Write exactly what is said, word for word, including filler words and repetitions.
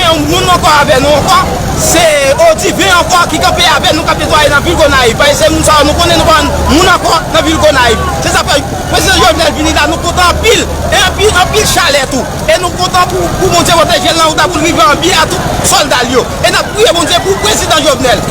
Yon moun ankò avè nou ankò, se Odiven ankò ki kanpe avè nou, k ap netwaye nan vil Gonayiv. Paske se moun sa yo nou konnen, nou pa moun ankò nan vil Gonayiv. Se sa fè prezidan Jovenel vini la, nou kontan anpil, e anpil, anpil chalè tou. E nou kontan pou, pou Bondye pwoteje l nan wout la, pou l rive an byen a tout sòlda l yo. E n ap priye Bondye pou prezidan Jovenel.